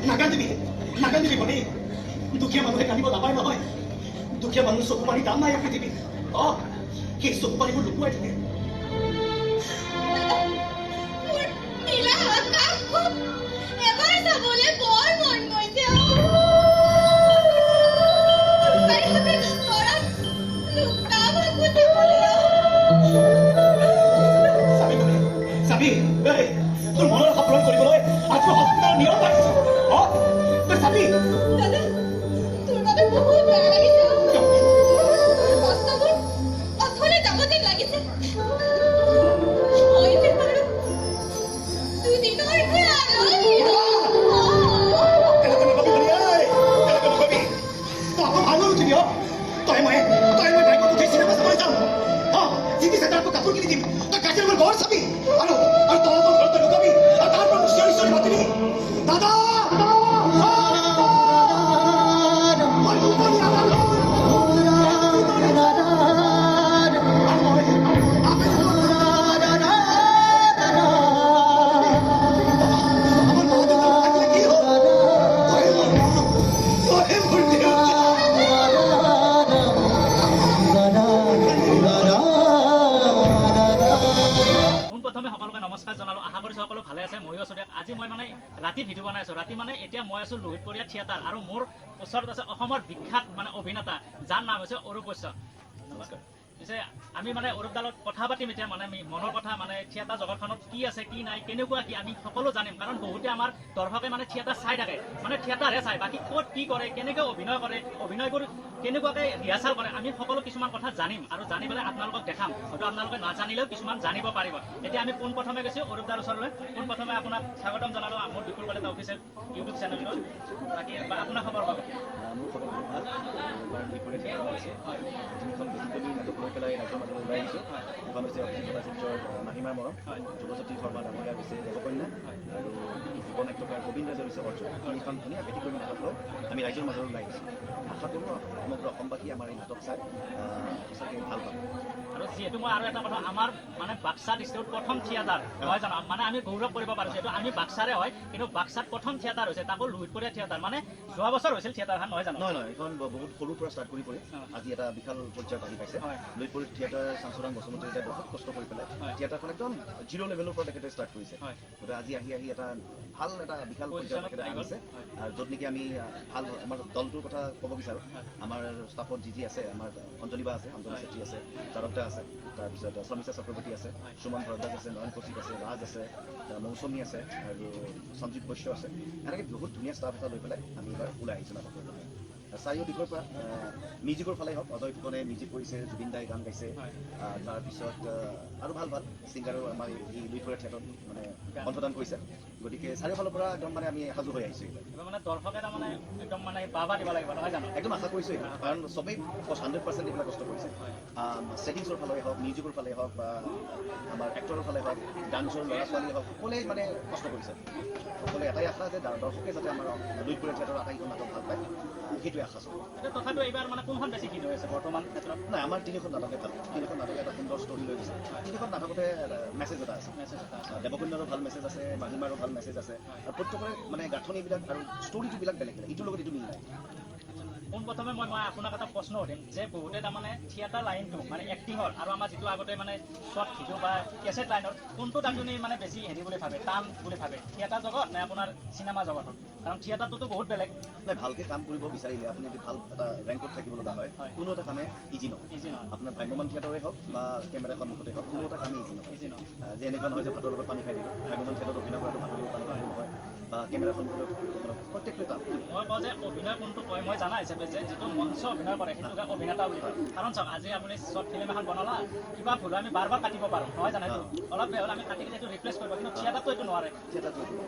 নাকান্দিবি, নাকান্দিবি ভনী। দুখীয়া মানুহে কান্দিব নাপায় নহয়। দুখীয়া মানুহৰ চকু পানী দাম নাই এই পৃথিৱীত। অ, সেই চকু পানীবোৰ লুকুৱাই থাকে। দাদা, মোৰ নীলা আকাশখন এবাৰ চাবলৈ বৰ মন গৈছে অ'। তৰাত লুকা ভাকু চাবলৈ অ'। চাবি ভনী, চাবি। এই, তোৰ মনৰ আশা পূৰণ কৰিবলৈ আজি মই হস্পিটেলৰ নিয়ম পাইছো। অ, তই চাবি। দাদা, তোৰ বাবে বহুত বেয়া লাগিছে অ'। তোৰ কষ্টবোৰ অথলে যাব যেন লাগিছে। মই যে বাৰু দুদিনৰ আলহী অ'। এনেকৈ নকবি ভনী, ঐ, এনেকৈ নকবি। তই আকৌ ভাল হৈ উঠিবি। অ, তই মই বাইকত উঠি চিনেমা চাবলৈ যাম। অ, চিটি চেণ্টাৰত তোক কাপোৰ কিনি দিম। তই কাজিৰঙাৰ গড় চাবি আৰু তলাতল ঘৰত তই লুকাবি আৰু তাৰ পৰা মোক চিঞৰি চিঞৰি মাতিবি, দাদা, অ, দাদা, মই মুকলি আকাশত আৰু মই আবেলি আমাৰ মা দেউতা নাথাকিলে কি হ'ল? তই মোৰ মা, তই মোৰ দেউতা। পোনপ্ৰথমে সকলোকে নমস্কাৰ জনালো। আশা কৰিছো সকলো ভালে আছে। ময়ো আছো দিয়ক। আজি মই মানে ৰাতি ভিডিঅ' বনাই আছো। ৰাতি মানে এতিয়া মই আছো লোহিতপৰীয়া থিয়েটাৰ আৰু মোৰ ওচৰত আছে অসমৰ বিখ্যাত মানে অভিনেতা, যাৰ নাম হৈছে অৰূপ বৈশ্য। নমস্কাৰ। পিছে আমি মানে অৰূপ দাৰ লগত কথা পাতিম এতিয়া, মানে আমি মনৰ কথা, মানে থিয়েটাৰ জগতখনত কি আছে, কি নাই, কেনেকুৱা কি, আমি সকলো জানিম। কাৰণ বহুতে আমাৰ দৰ্শকে মানে থিয়েটাৰ চাই থাকে, মানে থিয়েটাৰহে চায়, বাকী ক'ত কি কৰে, কেনেকৈ অভিনয় কৰে, অভিনয়বোৰ কেনেকুৱাকে ৰিহাৰ্চাল কৰে, আমি সকলো কিছুমান কথা জানিম আৰু জানি পেলাই আপোনালোকক দেখাম। হয়তো আপোনালোকে নাজানিলেও কিছুমান জানিব পাৰিব। এতিয়া আমি পোনপ্ৰথমে গৈছোঁ অৰূপ দাৰ ওচৰলৈ। পোনপ্ৰথমে আপোনাক স্বাগতম জনালোঁ মোৰ বিপুল কলিতা অফিচিয়েল ইউটিউব চেনেলটোত। বাকী আপোনাৰ খবৰ কওক। মোৰ খবৰ বহুত ভাল। এইবাৰ লুইতপৰীয়া থিয়েটাৰত আছোঁ। তিনিখন ব্যতিক্ৰমী নাটক লৈ পেলাই ৰাইজৰ মাজলৈ ওলাই আহিছোঁ। এখন হৈছে অভিজিত ভট্টাচাৰ্যৰ মাহীমাৰ মৰম, ধ্ৰুৱজ্যোতি শৰ্মা ডাঙৰীয়াৰ হৈছে দেৱকন্যা আৰু যুৱ নাট্যকাৰ গোবিন্দ ৰাজৰ হৈছে অৰ্জুন। তিনিখন ধুনীয়া ব্যতিক্ৰমী নাটক লৈ আমি ৰাইজৰ মাজলৈ ওলাই আহিছোঁ। আশা কৰোঁ সমগ্ৰ অসমবাসী আমাৰ এই নাটক চাই সঁচাকৈ ভাল পাব। আৰু যিহেতু মই আৰু এটা কথা, আমাৰ মানে বাক্সা ডিষ্ট্ৰিক্টত প্ৰথম থিয়েটাৰ নহয় জানো? মানে আমি গৌৰৱ কৰিব পাৰোঁ, যিহেতু আমি বাক্সাৰে হয়, কিন্তু বাক্সাত প্ৰথম থিয়েটাৰ হৈছে, তাকো লোহিতপৰীয়া থিয়েটাৰ। মানে যোৱা বছৰ হৈছিল থিয়েটাৰখন, নহয় জানো? নহয় নহয়, এইখন বহুত সৰুৰ পৰা ষ্টাৰ্ট কৰি কৰি আজি এটা বিশাল পৰ্যায়ত আহি পাইছে। লুইতপৰীয়া থিয়েটাৰ চাংচোৰাং বসুমতাৰীয়ে বহুত কষ্ট কৰি পেলাই থিয়েটাৰখন একদম জিৰ' লেভেলৰ পৰা তেখেতে ষ্টাৰ্ট কৰিছে। গতিকে আজি আহি আহি এটা ভাল এটা বিশাল পৰ্যায়ত পজিশ্যনত তেখেতে আহি গ'ল। আনিছে আৰু য'ত নেকি আমি ভাল আমাৰ দলটোৰ কথা ক'ব বিচাৰোঁ। আমাৰ ষ্টাফত যি যি আছে, আমাৰ অঞ্জলি বা আছে, অঞ্জলি চেত্ৰী আছে, তাৰক দা আছে, তাৰপিছত শৰ্মিষ্ঠা চক্ৰৱৰ্তী আছে, সুমন ভৰদ্বাজ আছে, নয়ন কৌশিক আছে, ৰাজ আছে, মৌচুমী আছে আৰু সঞ্জীৱ বৈশ্য আছে। এনেকৈ বহুত ধুনীয়া ষ্টাফ এটা লৈ পেলাই আমি এইবাৰ ওলাই আহিছোঁ নাটক কৰিবলৈ। চাৰিও দিশৰ পৰা, মিউজিকৰ ফালে হওক, অজয় ফুকনে মিউজিক কৰিছে, জুবিন দাই গান গাইছে, তাৰপিছত আৰু ভাল ভাল ছিংগাৰো আমাৰ এই লুইতপৰীয়া থিয়েটাৰত মানে কণ্ঠদান কৰিছে। গতিকে চাৰিওফালৰ পৰা একদম মানে আমি সাজু হৈ আহিছোঁ এইবাৰ। এইবাৰ মানে দৰ্শকে তাৰমানে একদম মানে বাহবা দিব লাগিব, নহয় জানো? একদম আশা কৰিছোঁ এইটো, কাৰণ চবেই 100% এইবিলাক কষ্ট কৰিছে। ছেটিংছৰ ফালে হওক, মিউজিকৰ ফালে হওক বা আমাৰ এক্টৰৰ ফালে হওক, ডান্সৰ ল'ৰা ছোৱালী হওক, সকলোৱে মানে কষ্ট কৰিছে। সকলোৱে এটাই আশা যে দৰ্শকে যাতে আমাৰ লুইতপৰীয়া থিয়েটাৰৰ আটাইকেইখন নাটক ভাল পায়, সেইটোৱে আশা চবৰে। এতিয়া তথাপিও এইবাৰ মানে কোনখন বেছি হিট হৈ আছে বৰ্তমান ক্ষেত্ৰত? নাই, আমাৰ তিনিখন নাটকে ভাল। তিনিখন নাটকে এটা সুন্দৰ ষ্টৰী লৈ গৈছে। তিনিখন নাটকতে মেছেজ এটা আছে। মেছেজ এটা আছে। দেৱকন্যাৰো ভাল মেছেজ আছে, মাহীমাৰো ভাল মেছেজ আছে আৰু প্ৰত্যেকৰে মানে গাঁথনিবিলাক আৰু ষ্টৰিটোবিলাক বেলেগ বেলেগ, ইটোৰ লগত ইটো মিল নাই। পোনপ্ৰথমে মই আপোনাক এটা প্ৰশ্ন সুধিম যে বহুতে তাৰমানে থিয়েটাৰ লাইনটো মানে এক্টিঙৰ আৰু আমাৰ যিটো আগতে মানে শ্বৰ্ট ভিডিঅ' বা কেছেট লাইনত কোনটোত আপুনি মানে বেছি হেৰি বুলি ভাবে, টান বুলি ভাবে, থিয়েটাৰ জগত নে আপোনাৰ চিনেমা জগতত? কাৰণ থিয়েটাৰটোতো বহুত বেলেগ। নাই, ভালকে কাম কৰিব বিচাৰিলে আপুনি যদি ভাল এটা ৰেংকত থাকিব লগা হয়, কোনো এটা কামে ইজি নহয়। ইজি নহয়। আপোনাৰ ভ্ৰাম্যমান থিয়েটাৰে হওক বা কেমেৰাৰ সন্মুখতে হওক, কোনো এটা কামেই ইজি নহয়। ইজি নহয়। যে এনেকুৱা নহয় যে ভাতৰ লগত পানী খাই দিলোঁ। ভ্ৰাম্যমান থিয়েটাৰত অভিনয় কৰাটো ভাতৰ লগত পানী খাই নহয় বা কেমেৰাৰ সন্মুখত প্ৰত্যেকটোৱে টান। মই কওঁ যে অভিনয় কোনটো কয়, মই জানা হিচাপে যে যিটো মঞ্চ অভিনয় কৰে সেইটোকে অভিনেতা বুলি কয়। কাৰণ চাওক, আজি আপুনি শ্বৰ্ট ফিল্ম এখন বনালা, কিবা ভুল আমি বাৰ বাৰ কাটিব পাৰোঁ, নহয় জানো? সেইটো অলপ বেয়া হ'লে আমি কাটি কিনে সেইটো ৰিপ্লেচ কৰিব, কিন্তু থিয়েটাৰটো এইটো নোৱাৰে।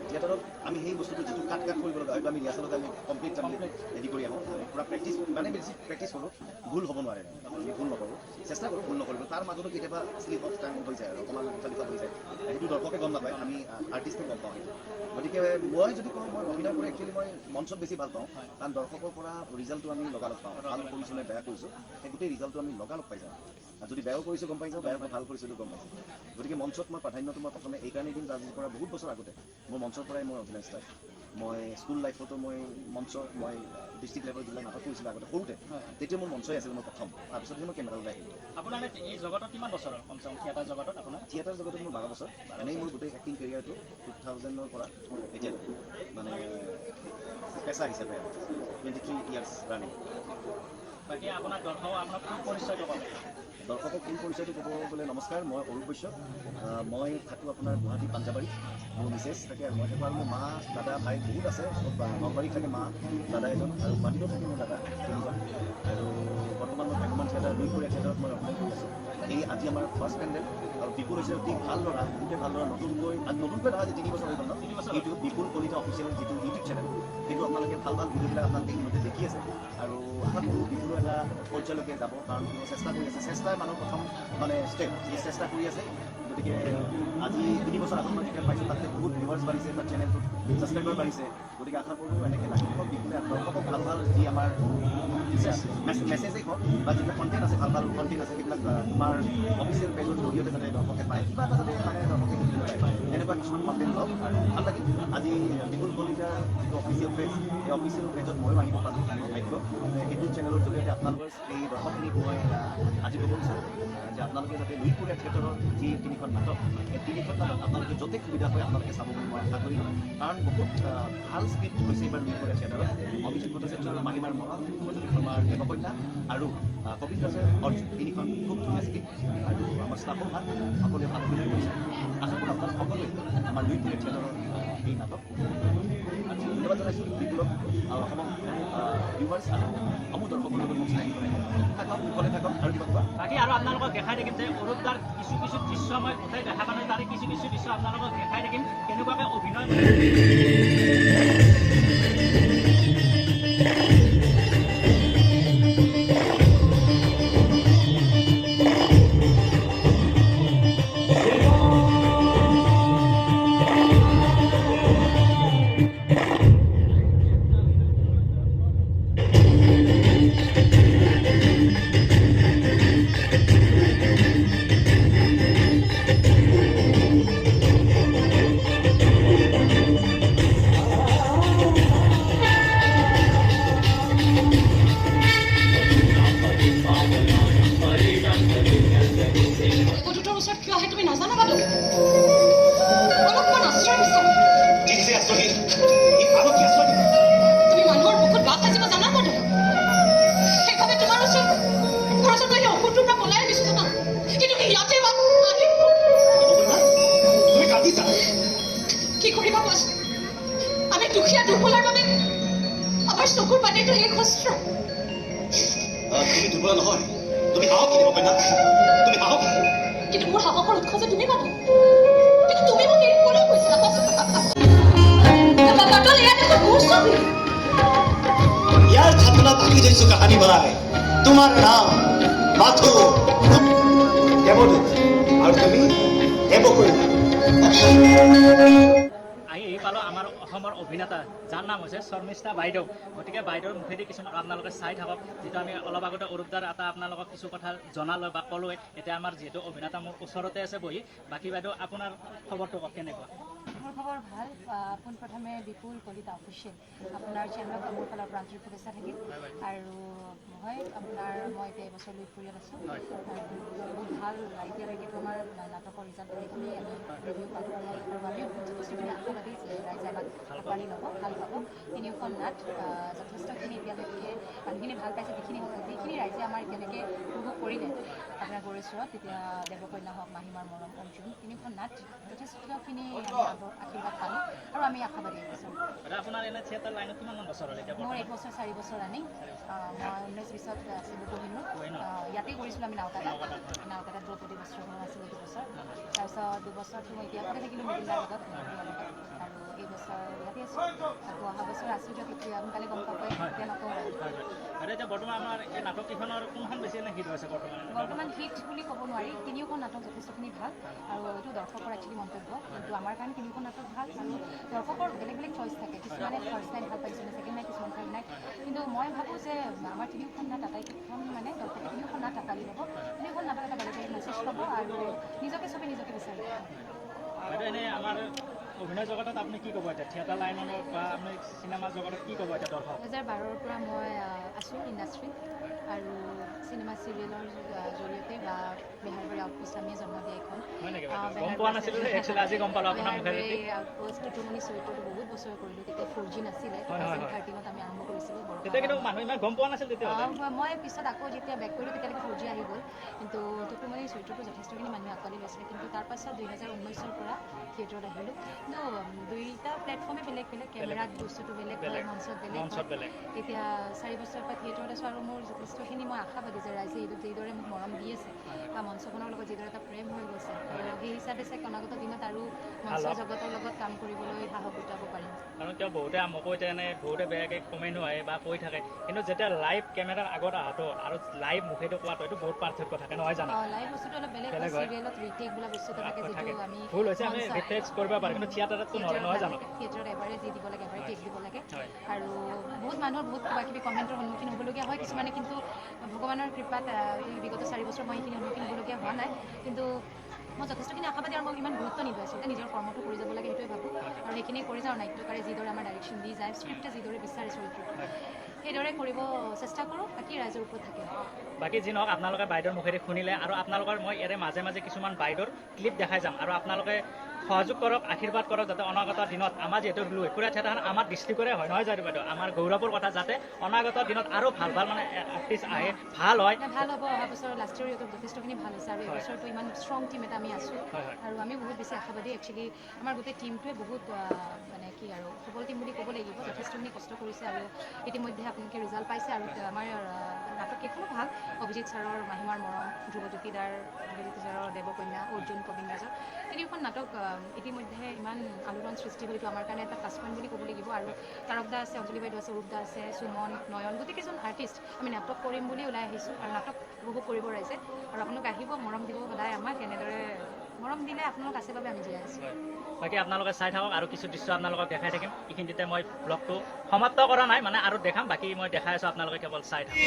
থিয়েটাৰত আমি সেই বস্তুটো যিটো কাট কাট কৰিব লগা হয়, সেইটো আমি ৰিহাৰ্চেলত আমি কমপ্লিট আমি ৰেডি কৰি আহোঁ। আমি পূৰা প্ৰেক্টিচ, মানে বেছি প্ৰেক্টিচ কৰোঁ। ভুল হ'ব নোৱাৰে, আমি ভুল নকৰোঁ, চেষ্টা কৰোঁ ভুল নকৰিব। তাৰ মাজতো কেতিয়াবা শ্লিপ অফ টাইম হৈ যায় আৰু অকণমান ইফাল সিফাল হৈ যায়। সেইটো দৰ্শকে গম নাপায়, আমি আৰ্টিষ্টে গম পাওঁ সেইটো। গতিকে মই যদি কওঁ, মই অভিনয় কৰি একচুৱেলি মই মঞ্চত বেছি ভাল পাওঁ, কাৰণ দৰ্শকৰ পৰা ৰিজাল্টটো আমি লগালগ পাওঁ। ভাল কৰিছোঁ নে বেয়া কৰিছোঁ, সেই গোটেই ৰিজাল্টটো আমি লগালগ পাই যাওঁ। আৰু যদি বেয়াও কৰিছোঁ গম পাই যাওঁ, বেয়া ভাল কৰিছোঁ গম পাই যাওঁ। গতিকে মঞ্চত মই প্ৰাধান্যটো মই প্ৰথমে এইকাৰণেই দিম, আজিৰ পৰা বহুত বছৰ আগতে মোৰ মঞ্চৰ পৰাই মোৰ অভিনয় ষ্টাৰ্ট। মই স্কুল লাইফতো মই মঞ্চ, মই ডিষ্ট্ৰিক্ট লেভেল যিবিলাক নাটক কৰিছিলোঁ আগতে সৰুতে, তেতিয়া মোৰ মঞ্চই আছিল মোৰ প্ৰথম। তাৰপিছতহে মই কেমেৰা ওলাই আহিলোঁ। আপোনাৰ এই জগতত কিমান বছৰ হ'ল কমচে কম থিয়েটাৰ জগতত আপোনাৰ? থিয়েটাৰ জগতত মোৰ 12 বছৰ। এনেই মোৰ গোটেই এক্টিং কেৰিয়াৰটো 2000ৰ পৰা এতিয়ালৈকে, মানে পেচা হিচাপে 23 ইয়াৰ্ছ ৰানিং। বাকী আপোনাৰ দৰ্শক আপোনাৰ ফুল পৰিচয়টো ক'ব। দৰ্শকক ফুল পৰিচয়টো ক'ব গ'লে, নমস্কাৰ, মই অৰূপ বৈশ্য। মই থাকোঁ আপোনাৰ গুৱাহাটী পাঞ্জাবাৰীত। মোৰ মিছেছ থাকে আৰু মই থাকোঁ, আৰু মোৰ মা, দাদা, ভাই বহুত আছে। নলবাৰীত থাকে মা, দাদা এজন, আৰু গুৱাহাটীতো থাকে মোৰ দাদা তিনিজন। আৰু বৰ্তমান মই ভ্ৰাম্যমাণ থিয়েটাৰ, লুইতপৰীয়া থিয়েটাৰত মই অভিনয় কৰি আছোঁ। এই আজি আমাৰ ফাৰ্ষ্ট পেণ্ডেল। আৰু বিপুল হৈছে অতি ভাল ল'ৰা, বহুতে ভাল ল'ৰা। নতুনকৈ, নতুনকৈ নহয়, আজি 3 বছৰ হৈ গ'ল ন। এইটো বিপুল কলিতা অফিচিয়েল যিটো ইউটিউব চেনেল, সেইটো আপোনালোকে ভাল ভাল ভিডিঅ'বিলাক আপোনালোকে ইতিমধ্যে দেখি আছে। আৰু আশা কৰোঁ বিপুলো এটা পৰ্যায়লৈকে যাব, কাৰণ তেওঁ চেষ্টা কৰি আছে। চেষ্টাই মানুহৰ প্ৰথম মানে ষ্টেপ, যি চেষ্টা কৰি আছে। গতিকে আজি 3 বছৰ আগত মই যেতিয়া পাইছোঁ, তাতকৈ বহুত ভিউৱাৰ্ছ বাঢ়িছে, তাৰ চেনেলটোত ছাবস্ক্ৰাইবাৰ বাঢ়িছে। গতিকে আশা কৰোঁ এনেকৈ লাগি থাকক বিপুলে। দৰ্শকক ভাল ভাল যি আমাৰ মেছেজেই হওক বা যিবিলাক কণ্টেণ্ট আছে, ভাল ভাল কণ্টেণ্ট আছে, সেইবিলাক তোমাৰ অফিচিয়েল পেজৰ জৰিয়তে যাতে দৰ্শকে পায়, কিবা এটা যাতে মানে দৰ্শকে শিকিবলৈ পায়, এনেকুৱা কিছুমান কণ্টেণ্ট হওক। আৰু ভাল লাগিল আজি বিপুল কলিতাৰ যিটো অফিচিয়েল পেজ, সেই অফিচিয়েল পেজত ময়ো আহিব পালোঁ। মোৰ ভাগ্য। সেইটো চেনেলৰ জৰিয়তে আপোনালোকৰ এই দৰ্শকখিনিক মই আজি ক'ব বিচাৰোঁ যে আপোনালোকে যাতে লুইতপৰীয়া থিয়েটাৰৰ যি তিনিখন নাটক, এই তিনিখন নাটক আপোনালোকে য'তে সুবিধা হয় আপোনালোকে চাব বুলি মই আশা কৰিলোঁ। কাৰণ বহুত ভাল স্ক্ৰিপ্ট হৈছে এইবাৰ লুইতপৰীয়া থিয়েটাৰত। অভিজিত ভট্টাচাৰ্যৰ মাহিমাৰ মৰম, ধ্ৰুৱজ্যোতি শৰ্মাৰ দেৱকন্যা আৰু কবিন দাসৰ অৰ্জুন, তিনিখন খুব ধুনীয়া স্ক্ৰিপ্ট। আৰু আমাৰ ষ্টাফো ভাল, সকলোৱে ভাল অভিনয় কৰিছে। আশা কৰোঁ আপোনালোক সকলোৱে আমাৰ লুইতপৰীয়া থিয়েটাৰৰ এই নাটক উপভোগ কৰিব। আৰু ধন্যবাদ জনাইছোঁ বিপুলক আৰু অসমৰ ভিউৱাৰ্ছ আৰু সমূহ দৰ্শকৰ লগত মোক চিনাকি কৰাই। থাকক, কুশলে থাকক। আৰু কিবা কোৱা? বাকী আৰু আপোনালোকক দেখাই থাকিম যে অৰূপদাৰ কিছু কিছু দৃশ্য মই গোটেই দেখা পোৱা নাই, তাৰে কিছু কিছু দৃশ্য আপোনালোকক দেখাই থাকিম কেনেকুৱাকৈ অভিনয় দেৱদূতৰ ওচৰত কিয় আহে তুমি নাজানা বাদল? অলপমান আশ্ৰয় বিচাৰে। কি দিছে আশ্ৰয়? ই আনক কি আশ্ৰয় দিব? তুমি মানুহৰ বুকুত বাস সাজিব জানা বাদল। সেইবাবে তোমাৰ ওচৰত তোমাৰ ওচৰত মই সেই অসুৰটোৰ পৰা পলাই আনিছো জানা। কিন্তু ইয়াতে বাস আহি দেৱকন্যা, তুমি কান্দিছা? কি কৰিবা কোৱাচোন? আমি দুখীয়া দুৰ্বলাৰ বাবে আমাৰ চকুৰ পানীটো শেষ অস্ত্ৰ। তুমি দুৰ্বলা নহয়, তুমি সাহসী দেৱকন্যা, তুমি সাহসী। কিন্তু মোৰ সাহসৰ উৎস যে তুমি বাদল। কিন্তু তুমি মোক এৰি ক'লৈ গৈছিলা কোৱাচোন? বাদল, এয়া দেখোন মোৰ ছবি। ইয়াৰ খাতনাত আঁকি থৈছো কাহানি ভাই তোমাৰ নাম মাথো দেৱদূত আৰু তুমি দেৱকন্যা। আহি পালোঁ আমাৰ অসমৰ অভিনেতা, যাৰ নাম হৈছে শৰ্মিষ্ঠা বাইদেউ। গতিকে বাইদেউৰ মুখেদি কিছুমান আপোনালোকে চাই থাকক। যিটো আমি অলপ আগতে অৰূপদাৰ এটা আপোনালোকক কিছু কথা জনালোঁ বা ক'লোৱে, এতিয়া আমাৰ যিহেতু অভিনেতা মোৰ ওচৰতে আছে বহি। বাকী বাইদেউ, আপোনাৰ খবৰটো কওক, কেনেকুৱা? মোৰ খবৰ ভাল। পোনপ্ৰথমে বিপুল কলিতা অফিচিয়েল আপোনাৰ চেনেলত মোৰ ফালৰ পৰা আন্তৰিক শুভেচ্ছা থাকিল। আৰু হয়, আপোনাৰ মই এতিয়া এইবছৰ লুইতপুৰীয়াত আছোঁ আৰু বহুত ভাল। এতিয়ালৈকেতো আমাৰ নাটকৰ ৰিজাল্ট ভালেখিনি আমি ৰিভিউ পালোঁ আৰু আমিও যথেষ্টখিনি আশাবাদী যে ৰাইজে আমাক আঁকোৱালি ল'ব, ভাল পাব। তিনিওখন নাট যথেষ্টখিনি এতিয়ালৈকে মানুহখিনি ভাল পাইছে। যিখিনি ৰাইজে আমাৰ এতিয়ালৈকে উপভোগ কৰিলে আপোনাৰ গৌৰেশ্বৰত, তেতিয়া দেৱকন্যা হওক, মাহিমাৰ মৰম, অৰ্জুন, তিনিওখন নাট যথেষ্টখিনি আমি আশীৰ্বাদ পালোঁ আৰু আমি আশাবাদী এইবছৰ। বাইদেউ, আপোনাৰ এনে থিয়েটাৰ লাইনত কিমানমান বছৰ হ'ল এতিয়া মোৰ বৰ্তমান? 1 বছৰ 4 বছৰ ৰানিং। মই 19-20ত আছিলোঁ কহিনুৰ। কহিনুৰ। ইয়াতেই কৰিছিলোঁ আমি নাওকাটাত। নাওকাটাত দ্ৰৌপদী বস্ত্ৰহৰণ আছিল এইটো বছৰ। তাৰপিছত 2 বছৰটো মই এতিয়া ইয়াতে থাকিলোঁ মৃদুলাৰ লগত, আৰু এইবছৰ ইয়াতে আছোঁ। আকৌ অহা বছৰ আছোঁ দিয়ক, এতিয়া সোনকালে গম পাব, এতিয়া নকওঁ আৰু। হয় হয় বাইদেউ, এতিয়া বৰ্তমান আমাৰ এই নাটক কেইখনৰ কোনখন বেছি এনে হিট হৈছে বৰ্তমান? বৰ্তমান হিট বুলি ক'ব নোৱাৰি। তিনিওখন নাটক যথেষ্টখিনি ভাল আৰু এইটো দৰ্শকৰ একচুৱেলি মন্তব্য। কিন্তু আমাৰ কাৰণে তিনিওখন নাটক ভাল আৰু দৰ্শকৰ বেলেগ বেলেগ চইচ থাকে। কিছুমানে ফাৰ্ষ্ট নাইট ভাল পায়, কিছুমানে ছেকেণ্ড নাইট, কিছুমান থাৰ্ড নাইট। কিন্তু মই ভাবোঁ যে আমাৰ তিনিওখন নাট আটাইকেইখন মানে দৰ্শকে তিনিওখন নাট আঁকোৱালি ল'ব। তিনিওখন নাটক এটা বেলেগ বেলেগ মেছেজ পাব আৰু নিজকে চবে নিজকে বিচাৰিব। বাইদেউ, এনেই আমাৰ অভিনয় জগতত আপুনি কি ক'ব এতিয়া, থিয়েটাৰ লাইনত বা আপুনি চিনেমা জগতত কি ক'ব এতিয়া দৰ্শক? 2012ৰ পৰা মই আছোঁ ইণ্ডাষ্ট্ৰীত আৰু চিনেমা চিৰিয়েলৰ জৰিয়তে বা বেহাৰবাৰী আউটপোষ্ট আমিয়ে জন্ম দিয়া এখন। হয় নেকি বাইদেউ? গম পোৱা নাছিলোঁ দেই, actually আজি গম পালোঁ আপোনাৰ মুখেৰে। বেহাৰবাৰী আউটপোষ্ট টুটুমণি চৰিত্ৰটো বহুত বছৰ কৰিলোঁ, তেতিয়া 4G নাছিলে, 2013ত আমি আৰম্ভ কৰিছিলোঁ। তেতিয়া কিন্তু মানুহ ইমান গম পোৱা নাছিল তেতিয়াহ'লে। মই পিছত আকৌ যেতিয়া বেক কৰিলোঁ তেতিয়ালৈকে 4G আহি গ'ল, কিন্তু টুটুমণি চৰিত্ৰটো যথেষ্টখিনি মানুহে আঁকোৱালি লৈছিলে। কিন্তু তাৰপাছত 2019ৰ পৰা থিয়েটাৰত আহিলোঁ। কিন্তু দুইটা প্লেটফৰ্মে বেলেগ বেলেগ, কেমেৰাত বস্তুটো বেলেগ হয়, মঞ্চত বেলেগ হয়। এতিয়া 4 বছৰৰ পৰা থিয়েটাৰত আছোঁ আৰু মোৰ যথেষ্টখিনি মই আশাবাদী যে ৰাইজে যিদৰে মোক মৰম দি আছে বা মঞ্চখনৰ লগত যিদৰে এটা প্ৰেম হৈ গৈছে, সেই হিচাপে চাগে অনাগত দিনত আৰু মঞ্চ জগতৰ লগত কাম কৰিবলৈ সাহস গোটাব পাৰিম। কাৰণ কিয় বহুতে মোকো এতিয়া এনে বহুতে বেয়াকৈ কমেণ্টো আহে বা কৈ থাকে, কিন্তু যেতিয়া লাইভ কেমেৰাৰ আগত অহাটো আৰু লাইভ মুখেদি কোৱাটো এইটো বহুত পাৰ্থক্য থাকে, নহয় জানো? লাইভ বস্তুটো অলপ বেলেগ হয়, চিৰিয়েলত ৰিটেক বোলা বস্তু এটা থাকে, যিটো আমি ভুল হৈছে আমি ৰিটেক কৰিব পাৰোঁ, কিন্তু থিয়েটাৰততো নহয়, নহয় জানো? থিয়েটাৰত এবাৰে যি দিব লাগে এবাৰে টেক দিব লাগে আৰু বহুত মানুহৰ বহুত কিবা কিবি কমেণ্টৰ সন্মুখীন হ'বলগীয়া হয় কিছুমানে, কিন্তু ভগৱানৰ কৃপাত এই বিগত 4 বছৰ মই এইখিনি সন্মুখীন হ'বলগীয়া হোৱা নাই। কিন্তু মই যথেষ্টখিনি আশাবাদী আৰু মই ইমান গুৰুত্ব নিদিওঁ, আচলতে নিজৰ কৰ্মটো কৰি যাব লাগে সেইটোৱে ভাবোঁ আৰু সেইখিনি কৰি যাওঁ। নাট্যকাৰে যিদৰে আমাৰ ডাইৰেকশ্যন দি যায়, স্ক্ৰিপ্টে যিদৰে বিচাৰে চৰিত্ৰটো সেইদৰে কৰিব চেষ্টা কৰোঁ, বাকী ৰাইজৰ ওপৰত থাকে। বাকী যি নহওক আপোনালোকে বাইদেউৰ মুখেদি শুনিলে আৰু আপোনালোকৰ মই ইয়াৰে মাজে মাজে কিছুমান বাইদেউৰ ক্লিপ দেখাই যাম আৰু আপোনালোকে সহযোগ কৰক, আশীৰ্বাদ কৰক যাতে অনাগত দিনত আমাৰ যিহেতু লুইতপুৰীয়া থিয়েটাৰখন আমাৰ ডিষ্ট্ৰিক্টৰে হয়, নহয় জানো বাইদেউ? আমাৰ গৌৰৱৰ কথা যাতে অনাগত দিনত আৰু ভাল ভাল মানে আৰ্টিষ্ট আহে, ভাল হয়। ভাল হ'ব। অহা বছৰ লাষ্ট ইয়েৰ যথেষ্টখিনি ভাল হৈছে আৰু এইবছৰটো ইমান ষ্ট্ৰং টীম এটা আমি আছোঁ আৰু আমি বহুত বেছি আশাবাদী। একচুৱেলি আমাৰ গোটেই টীমটোৱে বহুত মানে কি আৰু সবল টীম বুলি ক'ব লাগিব, যথেষ্টখিনি কষ্ট কৰিছে আৰু ইতিমধ্যে আপোনালোকে ৰিজাল্ট পাইছে। আৰু আমাৰ নাটক কেইখনো ভাল, অভিজিত ছাৰৰ মাহিমাৰ মৰম, ধ্ৰুৱজ্যোতি দাৰ ধ্ৰুৱজ্যোতি ছাৰৰ দেৱকন্যা, অৰ্জুন কবিৰাজৰ তিনিওখন নাটক ইতিমধ্যে ইমান আলোড়ন সৃষ্টি হ'ল, এইটো আমাৰ কাৰণে এটা প্লাছ পইণ্ট বুলি ক'ব লাগিব। আৰু তাৰক দা আছে, অঞ্জলি বাইদেউ আছে, অৰূপ দা আছে, সুমন, নয়ন, গোটেইকেইজন আৰ্টিষ্ট আমি নাটক কৰিম বুলি ওলাই আহিছোঁ আৰু নাটক উপভোগ কৰিব ৰাইজে আৰু আপোনালোক আহিব, মৰম দিব সদায় আমাক, এনেদৰে মৰম দিলে আপোনালোক আছে বাবে আমি জীয়াই আছোঁ। বাকী আপোনালোকে চাই থাকক আৰু কিছু দৃশ্য আপোনালোকক দেখাই থাকিম। এইখিনিতে মই ব্লগটো সমাপ্ত কৰা নাই, মানে আৰু দেখাম, বাকী মই দেখাই আছোঁ, আপোনালোকে কেৱল চাই থাকক।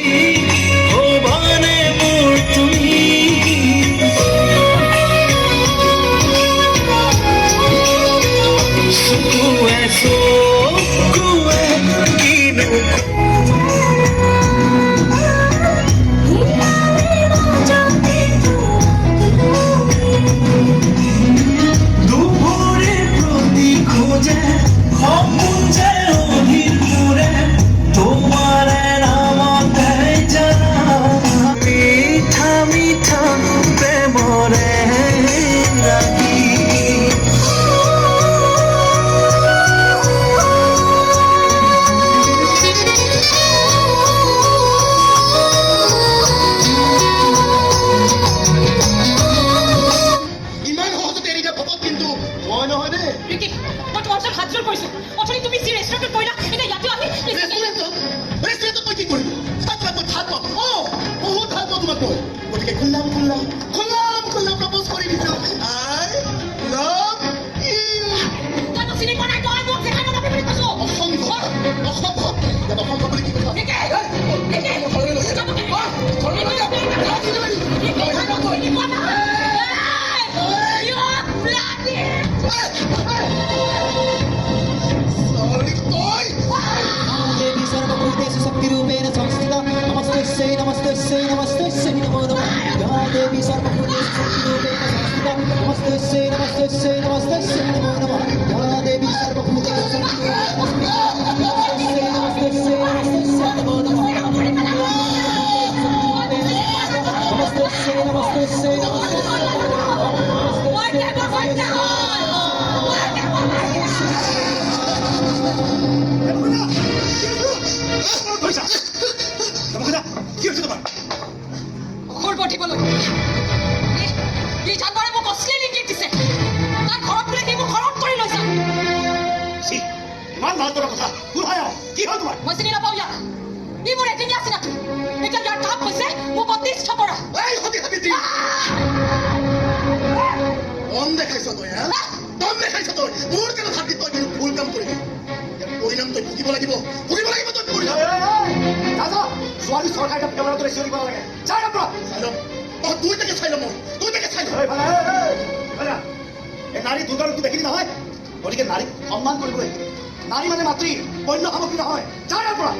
নাৰী দুৰ্গা দেখিনি নহয়। গতিকে নাৰীক সন্মান কৰিবলৈ শিকিবি। নাৰী মানে মাতৃ, বন্য সামগ্ৰী নহয়। যা ইয়াৰ পৰা।